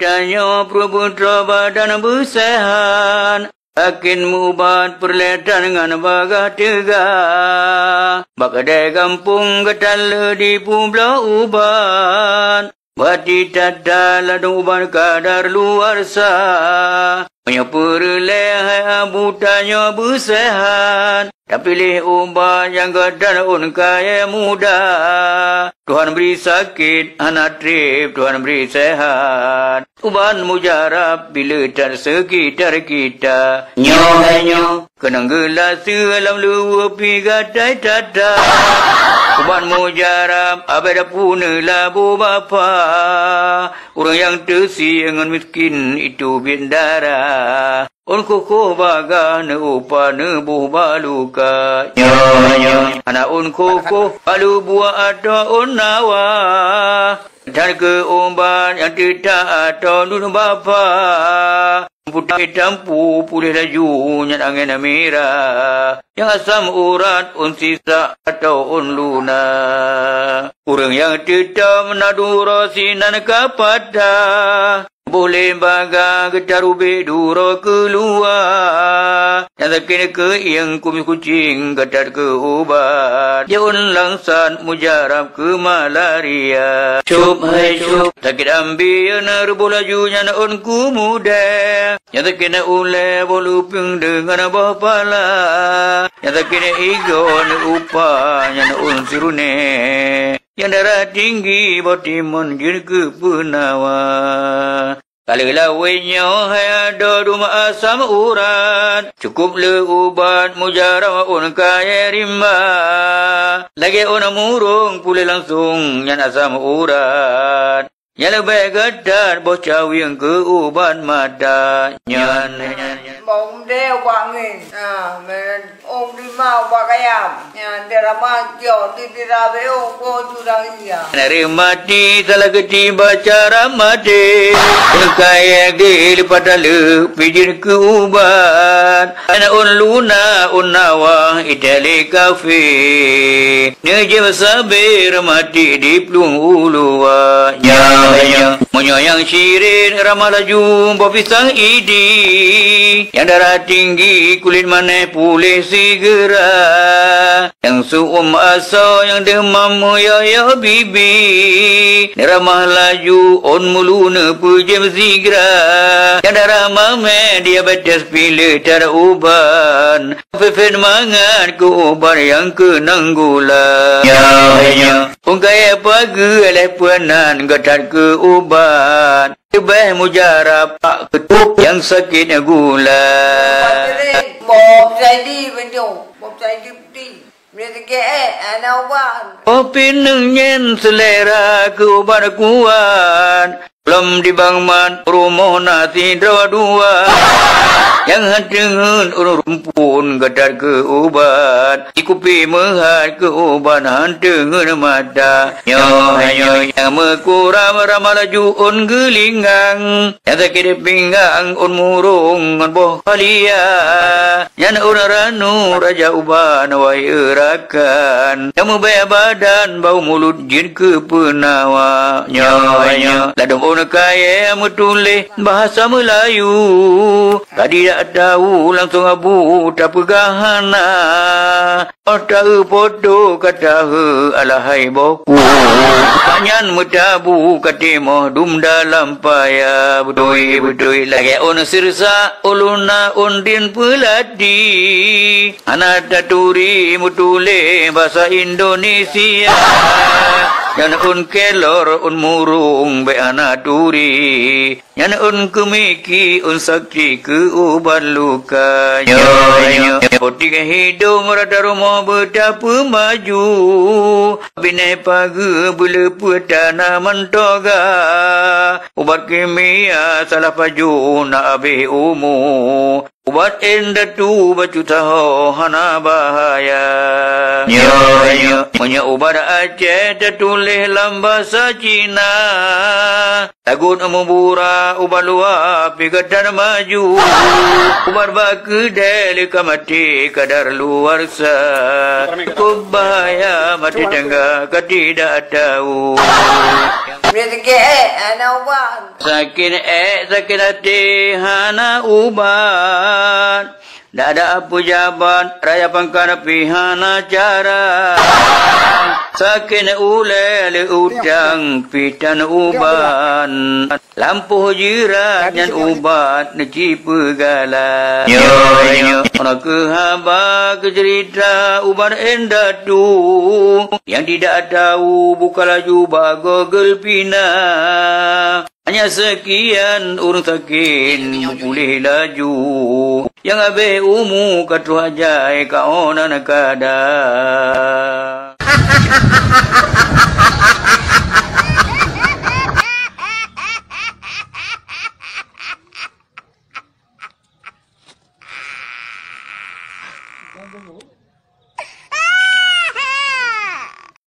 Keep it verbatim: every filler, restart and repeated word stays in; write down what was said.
Tanyoe peurubu droe badan beuseuhat, sakét meuubat peureulée that ngon bagah teuga. Bak keudée gampông geutanyoe jipubloe ubat. Bati that-that ladôm ubat kadar luwarsa. Meunyoe peureulée hai abu tanyoe beuseuhat, tapiléh ubat nyang geutanyoe ôn kayée muda. Tuhan bri sakét hana treb, Tuhan bri seuhat. Ubat mujarab piléh that seukitar kita. Nyoe hai nyoe. Keunong geulaseue lam luweue pih gatai that-that. Ubat mujarab abée dapu neulabu bapa. Ureuëng nyang teusie ngon miskin itu biet darah. Ôn khoh-khoh bagah neuupa neuboh bak luka. Nyoe, nyoe. Hana ôn khoh-khoh balu buah atau ôn nawa. That keu ubat nyang teutak atau lôn bapa. Putéh tampu puléh laju nyan angén mirah. Nyang asam urat ôn sisak atau ôn luna. Ureuëng nyang teutom na duroe sinan ka patah. Boh lé bagah geutarubék duroe keuluwa. Nyang sakét keuieng kumis kucing ka that keu ubat. Jaôn langsat mujarab keu malaria. Cop hai cop. Sakét ambieu na ruboh laju nyan ôn kumudée. Nyang sakét na ulée boh lupieng deungon boh pala. Nyang sakét na igoe neuupa nyan ôn sirunée. Nyang darah tinggi boh timon jeuet keu peunawa. Ka lheueh lawét nyoe hai adoe dum asam urat. Cukôp le ubat mujarab ôn kayée rimba. Lagée ôn murông puléh langsông nyan asam urat. Nyang leubeh geudat boh cawieng keu ubat mata nyan. Bông đeo bạc nghìn, à, mà ông đi mau bạc kayam, à, để ra mai kiểu đi đi ra với ông cô chú đang đi à. Nari mati salah keuti baca ramade. Kayée geuh leupah taleuek pijeuet keu ubat. Ana ôn luna ôn nawa itali kafe. Neujeuet sabe ramadi di plueng uluwa. Nyoe, nyoe. Meunyoe nyang syirin ramah laju boh pisang idi. Nyang darah tinggi kulét maneh puléh sigeura. Nyang su'um asoe nyang deumam meuyoe-yoe bibi. Neuramah laju ôn mulu neupeujem sigra. Nyang darah mamèh diabetes piléh that ubat. Peuphén mangat keu ubat nyang keunong gula. Nyoe, nyoe. Ôn kayèe pageue lhèe peuet nan geuh that keu ubat. Leubeh mujarab pak keutup nyang sakét gula. Bob Saidi beunyoe, Bob Saidi putéh. Meunyoe teuke ék, hana ubat. Oh pineung nyan seulera keu ubat kuat. Lom di Bang Mat rumoh na sidroe dua. Nyang han teungeut ureueng rumpun geuh that keu ubat. Di kupi meuhat keu ubat han teungeut mata. Nyoe, nyoe nyang meukuram ramah laju ôn geulinggang. Nyang sakét pinggang ôn murông ngon boh khalia. Nyan ôn ranu raja ubat wahé rakan. Nyang meubèe badan bau mulut jeuet keu peunawa. Nyoe, nyoe. Ladôm ôn kayèe meutuléh bahasa Meulayu. Ka didak tau langsông abu tapeugah hana. Oh taeu poto ka taheu alahai boh ku. Nyan meutabu ka timoh dum dalam paya. Beutôi, beutôi lagèe ôn sirsa ulôn na ôn din peulati. Hana taturi meutuléh basa Indonesia. Nyan ôn kelor ôn murông bèk hana turi. Nyan ôn keumiki ôn sakti keu ubat luka. Nyoe, nyoe. Potik hidông rata rumoh beutapeumaju. Binéh pageue beuleupeuet tanaman toga. Ubat kimia salah pajoh na abéh umu. Ubat indatu bacut sahoe hana bahaya. Nyoe, nyoe. Meunyoe ubat Aceh tatuléh lam basa Cina. Lagut mubura ubat luwa pih gata maju. Ubat bak keudée lé ka maté kadar luwa sa. Cukup bahaya maté tangga ka tidak tahu. Boleh sakit ék hana ubat. Sakét ék, sakét até hana ubat. Dak ada pejabat, raya pangkat pih hana cara. Sakét ulée lé utang pih tan ubat. Lampôh jirat nyan ubat neuci peugala. Nyoe, nyoe. Ona keu haba keu cerita ubat indatu. Yang tidak tahu buka laju bagoe geulpina. Hanya sekian ureuëng sakét puléh laju. Nyang habéh umu ka troh ajai ka ona kada.